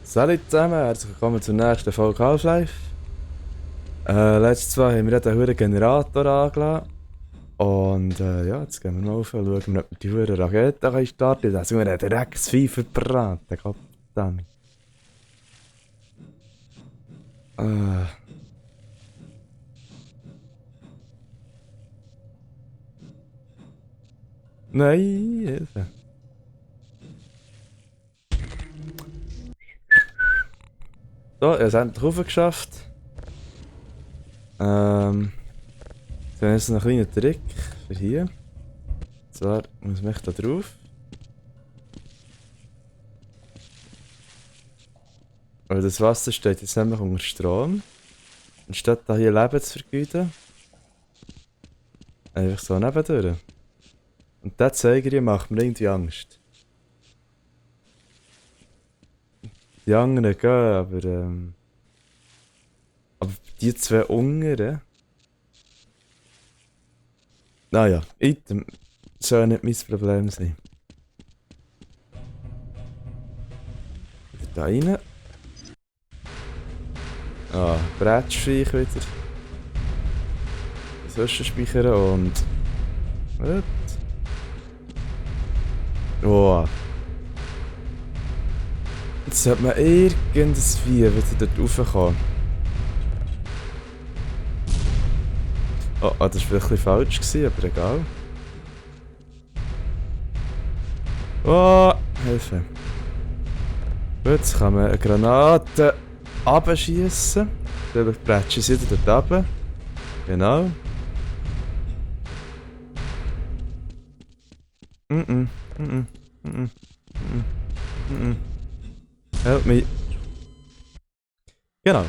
Salut zusammen, herzlich willkommen zur nächsten Folge Half-Life. Letztes Mal haben wir ja den verdammten Generator angelassen. Und ja, jetzt gehen wir mal auf und schauen, ob wir die verdammte Rakete starten können. Da sind wir einen Drecksvieh verbraten, Gottverdammt. Äh. Nein, Hilfe. So, ich habe es endlich hochgeschafft. Jetzt haben wir jetzt noch einen kleinen Trick für hier. Und zwar muss man da drauf. Weil das Wasser steht jetzt nämlich unter Strom. Anstatt da hier Leben zu vergeuden, einfach so nebendurch. Und der Zeiger macht mir irgendwie Angst. Die anderen gehen, aber die zwei unteren. Naja, Item soll nicht mein Problem sein. Wieder da rein. Ah, Brettstreich wieder. Sonst speichern und. Was? Oh. Jetzt sollte man irgendwie wieder dort raufkommen. Oh, das war vielleicht ein bisschen falsch gewesen, aber egal. Oh, Hilfe. Gut, jetzt kann man eine Granate abschießen. Dann prätsche ich sie wieder dort runter. Genau. Mhm, mhm, mhm, mhm, mhm. Help me. Genau.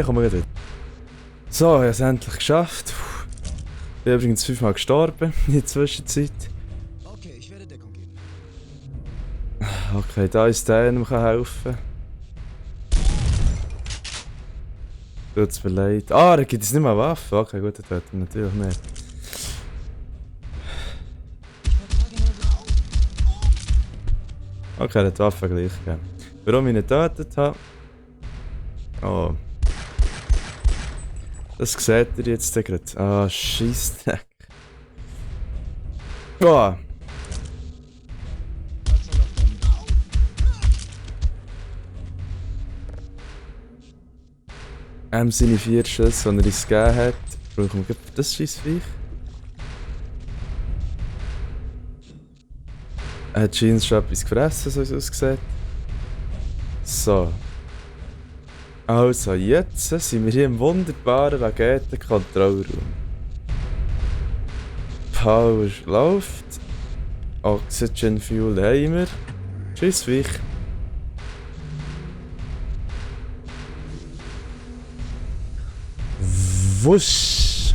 Komm mal wieder. So, ich habe es endlich geschafft. Ich bin übrigens 5-mal gestorben in der Zwischenzeit. Okay, ich werde Deckung geben. Okay, da ist der, der mir helfen kann. Tut's mir leid. Ah, da gibt es nicht mal Waffen. Okay, gut, das tut er natürlich nicht. Okay, er hat die Waffe gleich gegeben. Warum ich ihn getötet habe? Oh. Das seht ihr jetzt gerade. Ah, Scheissdreck. Oh. Seine 4 Schüsse, die er uns gegeben hat, brauchen wir für das Scheissviech. Er hat Jeans schon etwas gefressen, so wie es aussieht. So. Also, jetzt sind wir hier im wunderbaren Raketenkontrollraum. Power läuft. Oxygen Fuel haben wir. Tschüss, Viech. Wusch.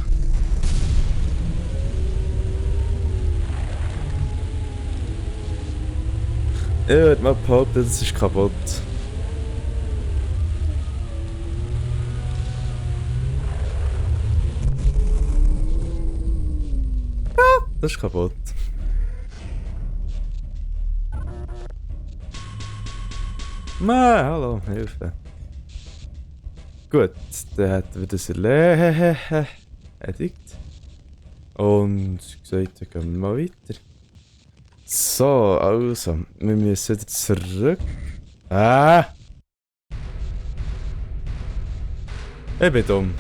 Ich würde mal behaupten, das ist kaputt. Das ist kaputt. Nein, hallo, Hilfe. Gut, dann hätten wir das erledigt. Und gesagt, dann gehen wir mal weiter. So, also, wir müssen wieder zurück. Ah! Ich bin dumm.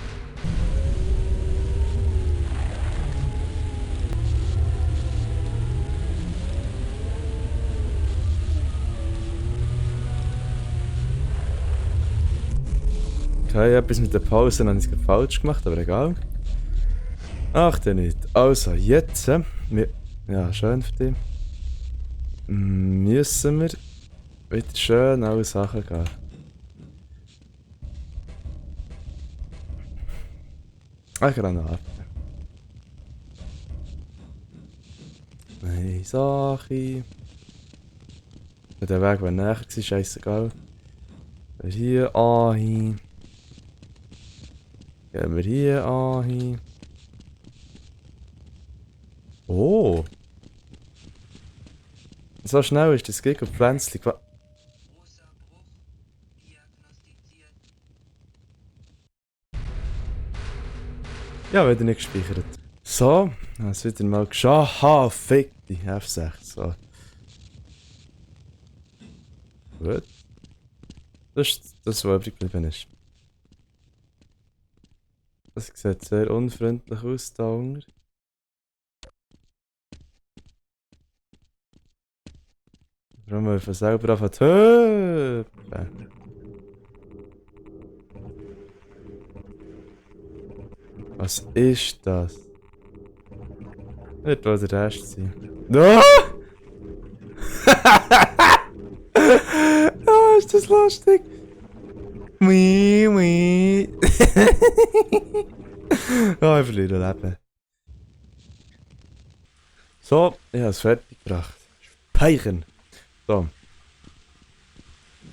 Okay, etwas mit der Pause habe ich falsch gemacht, aber egal. Ach, der nicht. Also, jetzt. Ja, schön für dich. Müssen wir wieder schön alle Sachen gehen. Eine Granate. Eine Sache. Der Weg wäre näher gewesen, scheißegal. Wir hier hin. Gehen wir hier hin. Oh! So schnell ist das Gig und Pflänzchen. Ja, wieder nicht gespeichert. So, habe es wieder mal geschafft. Aha, fick die F6. So. Gut. Das ist das, was übrig geblieben ist. Das sieht sehr unfreundlich aus da unten. Warum wir von selber anfangen zu hüpfen? Was ist das? Wird wohl der Rest sein. Ah! Ah, ist das lustig? Mui, mui. Ah, ich verliere Leben. So, ich habe es fertig gebracht. Speichern. So.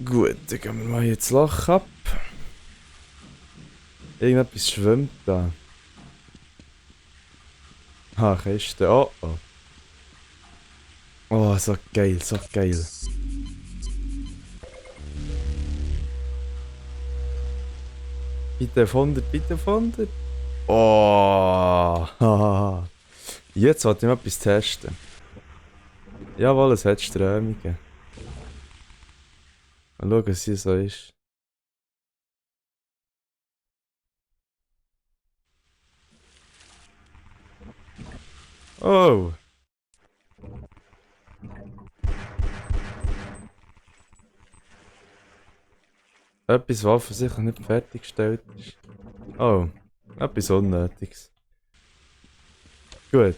Gut, dann gehen wir mal jetzt das Loch ab. Irgendetwas schwimmt da. Ah, Kiste. Oh, oh. Oh, so geil, so geil. Bitte auf 100, bitte auf 100. Oh, haha. Jetzt wollte ich mal etwas testen. Jawohl, es hat Strömungen. Mal schauen, was hier so ist. Oh! Etwas, was offensichtlich nicht fertiggestellt ist. Oh, etwas Unnötiges. Gut.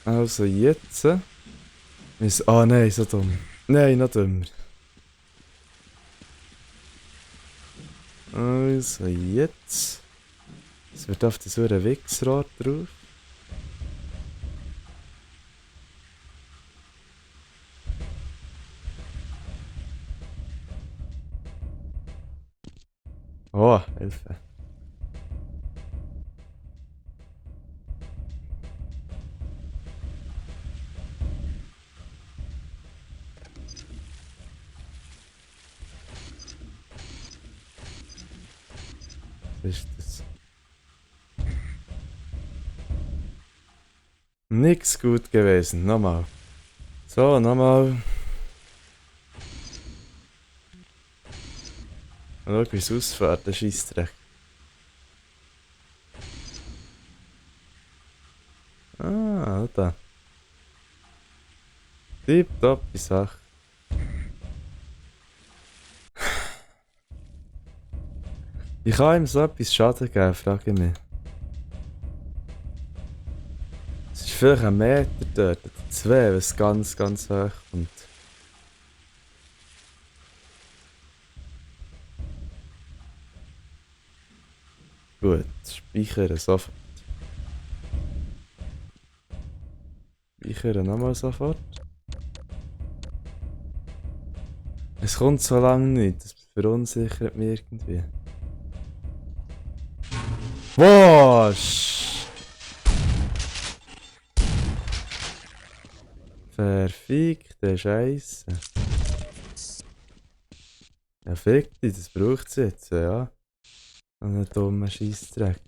Also jetzt. Ah nein, so dumm. Nein, noch dümmer. Also jetzt. Es wird auf das saure Wichsrad drauf. Oh, Hilfe. Was ist das? Nix gut gewesen. Nochmal. So, nochmal. Schau, wie es ausfährt, der Scheissdreck. Ah, da. Tipptopp, die Sache. Wie kann ihm so etwas Schaden geben, frage ich mich. Es ist vielleicht ein Meter dort, oder zwei, wenn es ganz, ganz hoch kommt. Gut, speichern sofort. Speichern nochmal sofort. Es kommt so lange nicht, das verunsichert mich irgendwie. Was? Verfickte Scheiße. Ja, fick dich, das braucht es jetzt, ja. Und einen dummen Scheissdreck.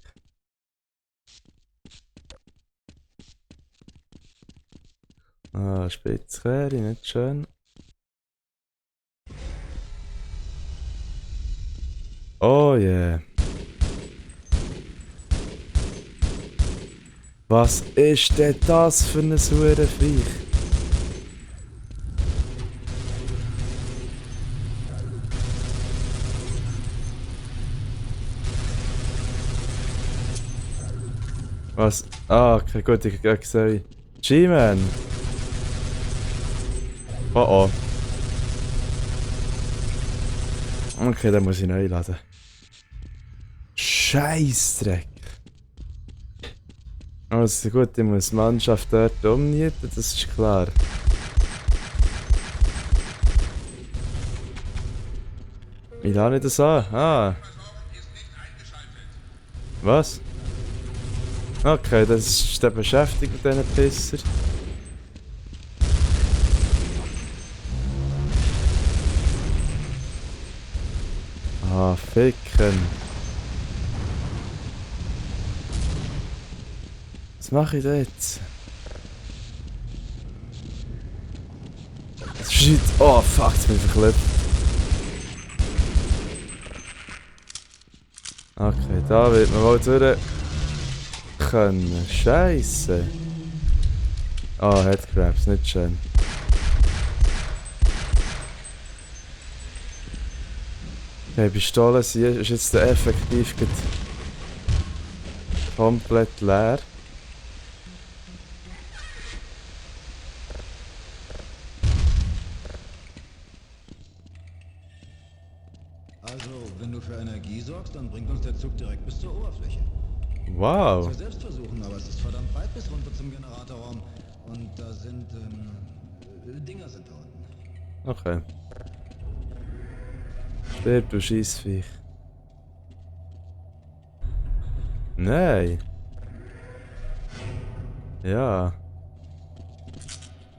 Ah, Spitzkehre, nicht schön. Oh yeah. Was ist denn das für ein sauer Viech? Was? Ah, okay, gut, ich habe gesehen. G-Man! Oh oh. Okay, dann muss ich neu laden. Scheissdreck! Also gut, ich muss die Mannschaft dort umnieten, das ist klar. Wie lasse ich das an? Ah. Was? Okay, das ist der Beschäftigung mit diesen Pisser. Ah, ficken. Was mache ich da jetzt? Shit. Oh fuck, jetzt bin ich verklebt. Okay, da wird man wohl durch können. Scheisse. Ah, Headcrabs, nicht schön. Okay, Pistole ist jetzt effektiv komplett leer. Also, wenn du für Energie sorgst, dann bringt uns der Zug direkt bis zur Oberfläche. Wow. Wir selbst versuchen, aber es ist verdammt weit bis runter zum Generatorraum. Und da sind, Dinger sind da unten. Okay. Stirb, du Scheissviech. Nein. Ja.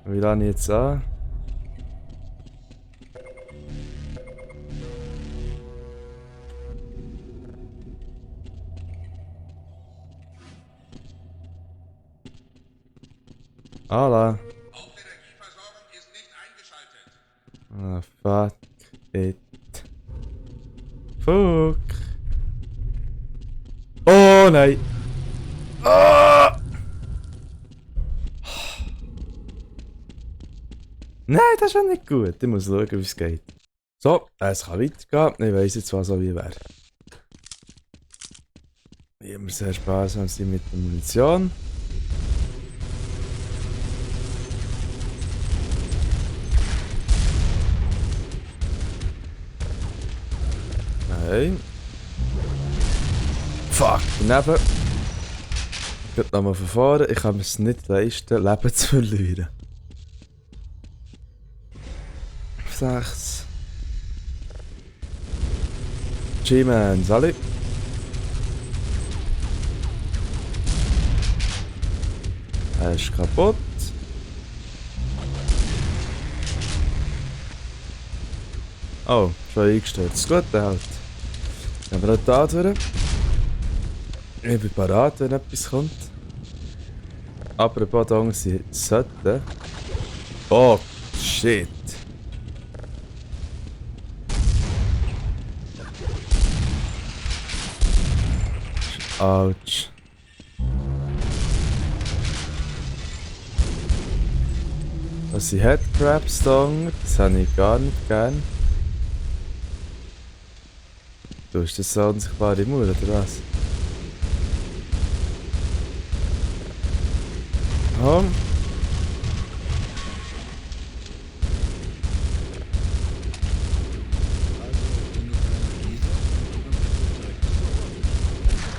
Wie lange jetzt an? Ala. Hauptenergieversorgung ist nicht eingeschaltet. Ah, fuck it. Fuck. Oh nein. Ah! Nein, das ist ja nicht gut. Ich muss schauen, wie es geht. So, es kann weitergehen. Ich weiss jetzt, was so wie wäre. Immer sehr sparsam sind mit der Munition. Nein. Fuck, daneben. Ich gehe nochmal von vorne. Ich kann mir es nicht leisten, Leben zu verlieren. 6. G-Man, Sally. Er ist kaputt. Oh, schon eingestürzt. Gut, der halt. Dann haben wir da durch. Ich bin parat, wenn etwas kommt. Aber ein paar Dinge sollten. Oh, shit. Autsch. Das sind Headcrabs da, das habe ich gar nicht gern. Du hast das so unsichtbare Mauer, oder was? Oh.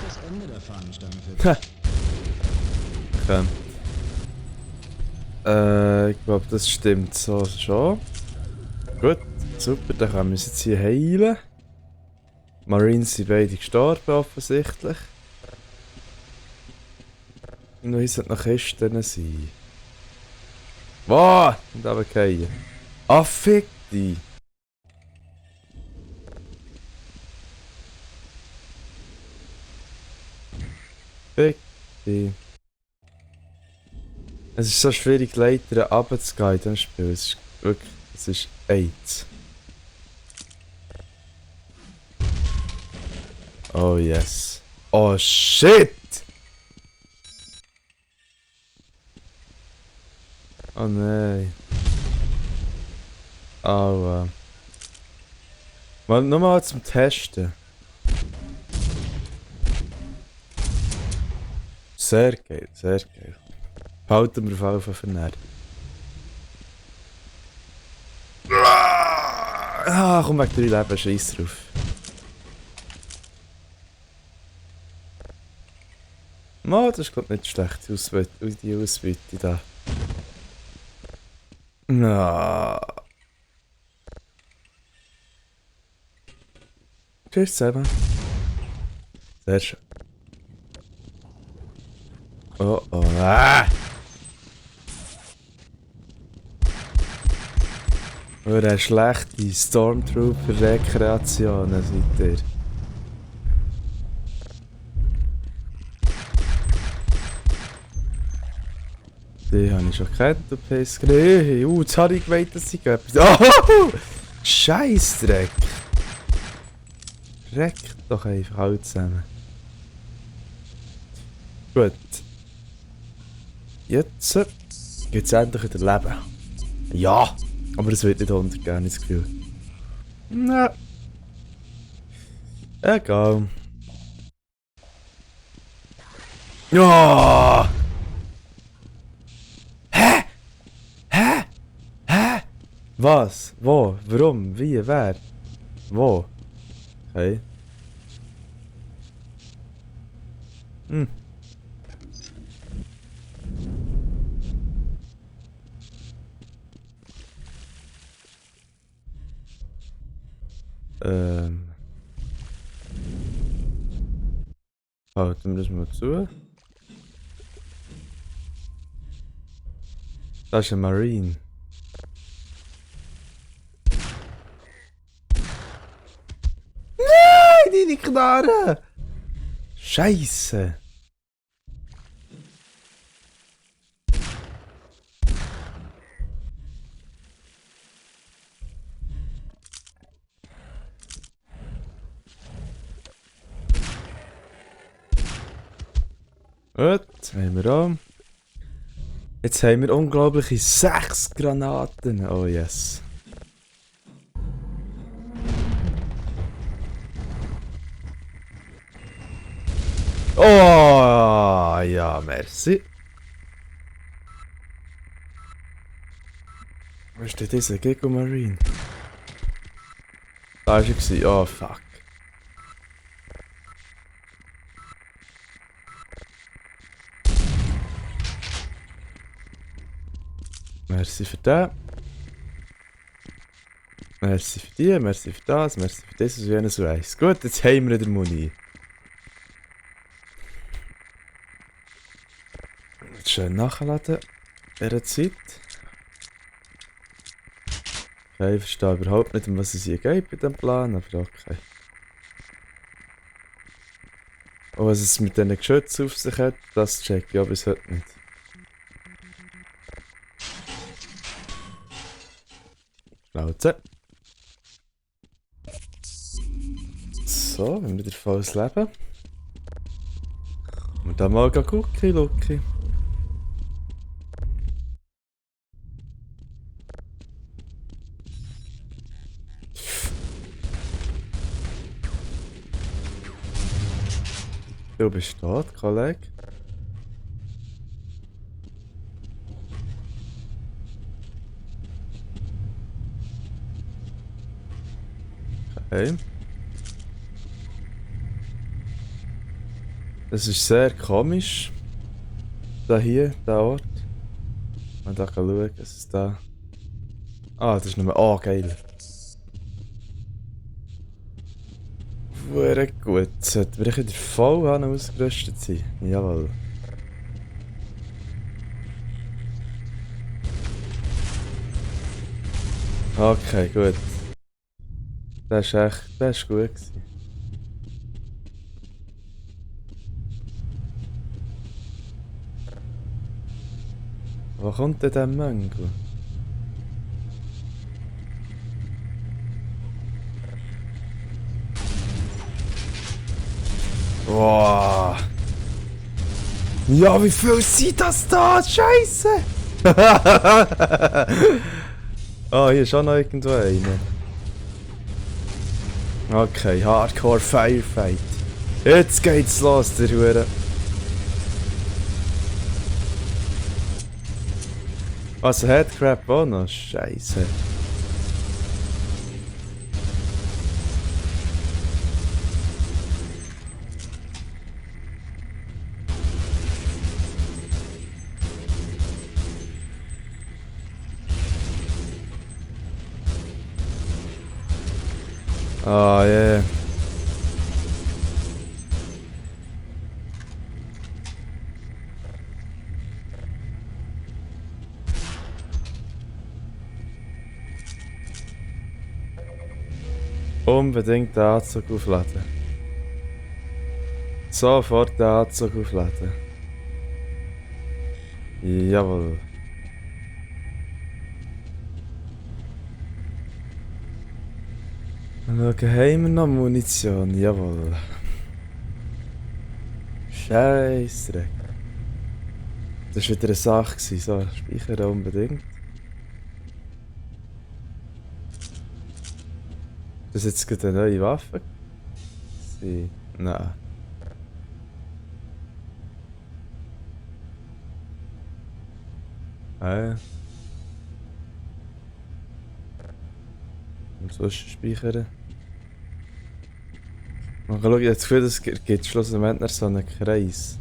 Das Ende der Fahnenstange für Ha. Okay. Ich glaube, das stimmt so schon. Gut, super, dann können wir uns jetzt hier heilen. Marines sind beide gestorben, offensichtlich. Irgendwo hier sollte noch Kisten sein. Wow! Und runterfallen. Ah, fick dich! Fick dich. Es ist so schwierig, die Leitern runterzugehen in diesem Spiel. Es ist wirklich... Es ist AIDS. Oh yes. Oh shit! Oh nein. Aua. Mal nur mal zum Testen. Sehr geil, sehr geil. Halten wir auf jeden Fall für näher. Ah, komm weg, 3 Leben, scheiß drauf. Oh, das ist glaub nicht schlecht, die Ausbeute da. Na. Tschüss zusammen. Sehr schön. Oh oh. Ah! Oder eine schlechte Stormtrooper-Rekreationen seid ihr. Die habe ich schon gekannt, du Pissker. Hey, jetzt habe ich gemeint, dass ich etwas... Oh! Scheissdreck! Reck doch einfach alle zusammen. Gut. Jetzt gibt es endlich wieder Leben. Ja! Aber es wird nicht untergehen, habe ich das Gefühl. Nein. Egal. Ja! Hä? Hä? Hä? Was? Wo? Warum? Wie? Wer? Wo? Okay. Hm. Halten wir das mal zu. Das ist ein Marine. Nein, deine Knarre! Scheiße! Gut, haben wir auch. Jetzt haben wir unglaubliche 6 Granaten. Oh yes. Oh ja, merci. Wo ist denn dieser Giga Marine? Da war er. Oh fuck. Merci für den. Merci für die, merci für das, merci für das und jenes und eins. Gut, jetzt haben wir den Muni. Jetzt schön nachladen. In der Zeit. Okay, ich verstehe überhaupt nicht, um was es hier geht bei diesem Plan, aber okay. Und was es mit diesen Geschützen auf sich hat, das check ich ja bis heute nicht. Schnauze. So, wir haben wieder volles Leben. Und dann mal gucken, Lucky. Du bist dort, Kollege. Okay. Das ist sehr komisch. Da hier, der Ort. Man da kann schauen, was ist da. Ah, das ist nur. Oh, geil. Sehr gut. Sollten wir wieder voll ausgerüstet sein? Jawohl. Okay, gut. Das ist echt. Das ist gut gewesen. Wo kommt denn der Mango? Boah. Ja, wie viel sind das da? Scheiße! Oh, hier ist auch noch irgendwo einer. Okay, Hardcore Firefight. Jetzt geht's los, der Hure. Was, Headcrab auch noch? Scheiße. Oh yeah. Unbedingt den Anzug aufladen. Sofort den Anzug aufladen. Jawohl. Schauen, haben wir noch Munition? Jawohl. Scheissdreck. Das war wieder eine Sache. So, speichern unbedingt. Das ist jetzt gerade eine neue Waffe. Nein. Und sonst speichern. Man kann schauen, ich habe das Gefühl, es gibt schlussendlich noch so einen Kreis.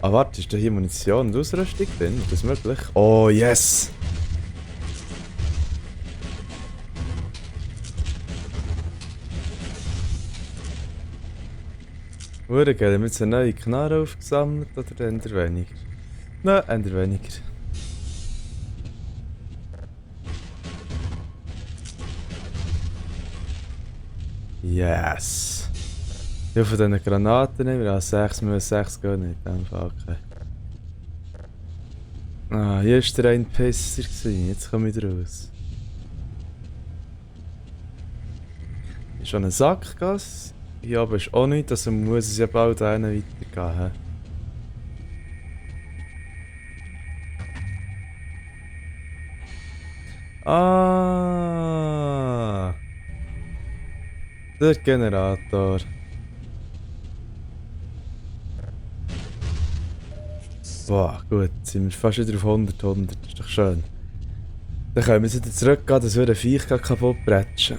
Ah, warte, ist da hier Munition und Ausrüstung drin? Ist das möglich? Oh, yes! Hure geil, haben wir jetzt eine neue Knarre aufgesammelt oder eher weniger? Nein, eher weniger. Yes! Wie von diesen Granaten nehmen wir? 6 müssen 6 gehen nicht, in dem Fall, okay. Ah, hier war der ein Pisser, jetzt komme ich raus. Ist schon ein Sackgasse. Hier oben ist auch nichts, also muss es ja bald einen weitergehen. Ah, der Generator. Boah, gut, jetzt sind wir fast wieder auf 100, das ist doch schön. Dann können wir jetzt wieder zurückgehen, dass wir ein Viech kaputt bretschen.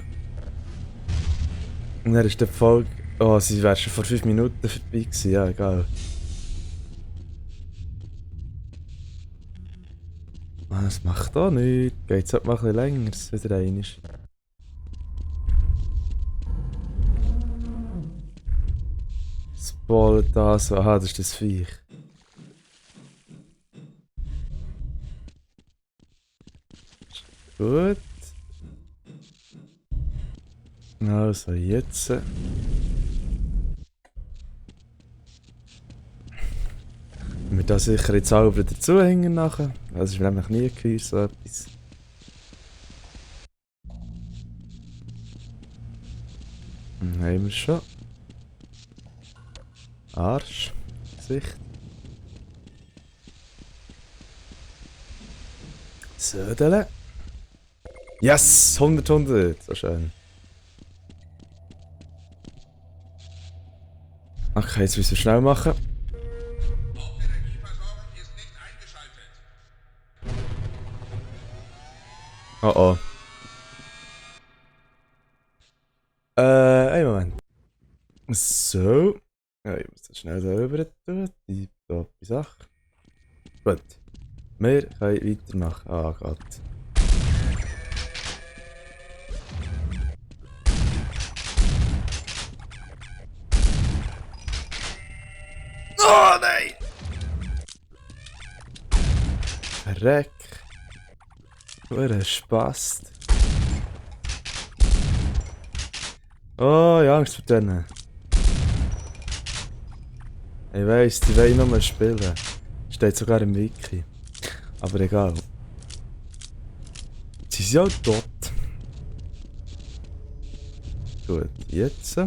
Und dann ist die Folge... Oh, sie wäre schon vor 5 Minuten vorbei gewesen, ja, egal. Das macht auch nichts. Geht es halt mal ein bisschen länger, dass es wieder ein ist. Das Ball da so. Aha, das ist das Viech. Gut. Also jetzt. Wir da sicher jetzt auch wieder dazuhängen nachher. Das ist nämlich nie gehört, so etwas. Dann haben wir schon. Arsch. Gesicht. Södele. Yes! 100! So schön. Okay, jetzt müssen wir schnell machen. Hauptenergieversorgung ist nicht eingeschaltet. Oh oh. Einen Moment. So. Ja, ich muss das schnell da rüber tun. Die toppe Sache. Gut. Wir können weitermachen. Ah Gott. Oh nein! Verreck. Hure Spast. Oh, ich habe Angst vor denen. Ich weiss, die wollen nur spielen. Steht sogar im Wiki. Aber egal. Sie sind ja tot. Gut, jetzt.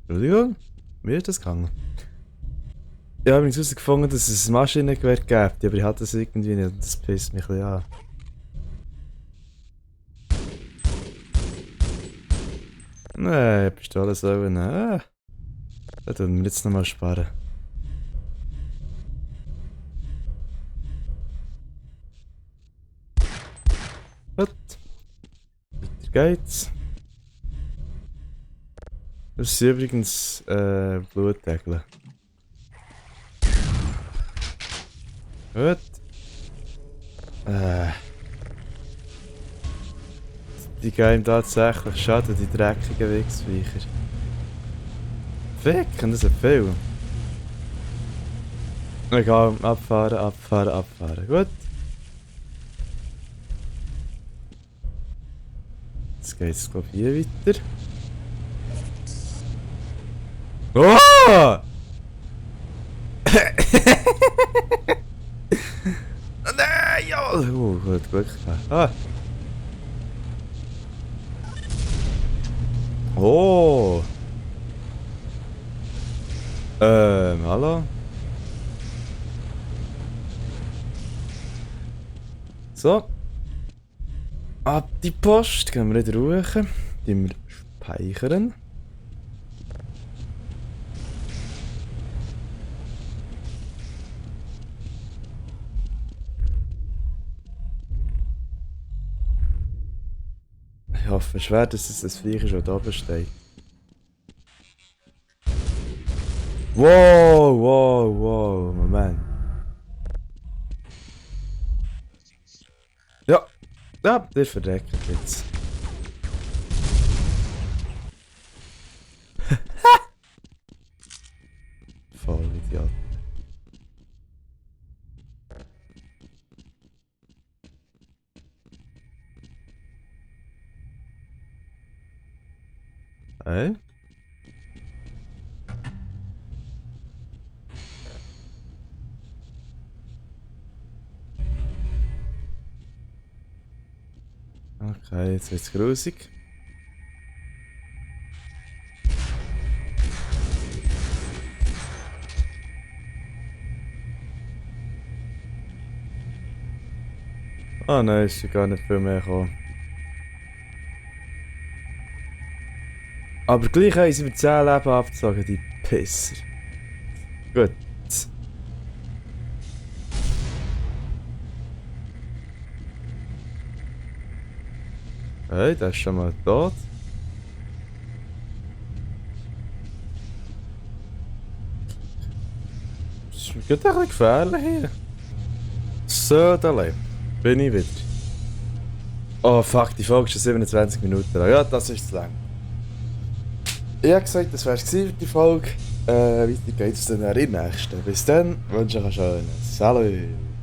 Entschuldigung, wie ist das gegangen? Ich habe übrigens herausgefunden, dass es ein Maschinengewehr gibt, aber ich hatte das irgendwie nicht und das pisst mich ein bisschen an. Nein, Pistole sollen. Da tun wir jetzt nochmal sparen. Gut. Weiter geht's. Das sind übrigens Blutdeckel. Gut. Die geben ihm tatsächlich Schaden, die dreckigen Wichsviecher. Fick, und das ist viel. Egal, abfahren, abfahren, abfahren. Gut. Jetzt geht es, glaube ich, hier weiter. Oh! Nein, ja! Gut, Glück gehabt. Ah. Oh! Hallo? So. Ab die Post, gehen wir wieder hoch. Die wir speichern. Ich hoffe schwer, dass es das Viech schon da oben steht. Wow, wow, wow, Moment. Ja, ja, der verdeckt jetzt. Voll Idiot. Hey? Okay, jetzt wird's grusig. Ah nein, ist gar nicht viel mehr gekommen. Aber gleich haben sie mir 10 Leben abgezogen, die Pisser. Gut. Hey, der ist schon mal tot. Das ist gerade ein bisschen gefährlich hier. So, da bin ich wieder. Oh fuck, die Folge ist schon 27 Minuten lang. Ja, das ist zu lang. Ich habe gesagt, das wäre es für die Folge. Weiter geht's dann in der nächsten. Bis dann, wünsche ich euch einen schönen Salut.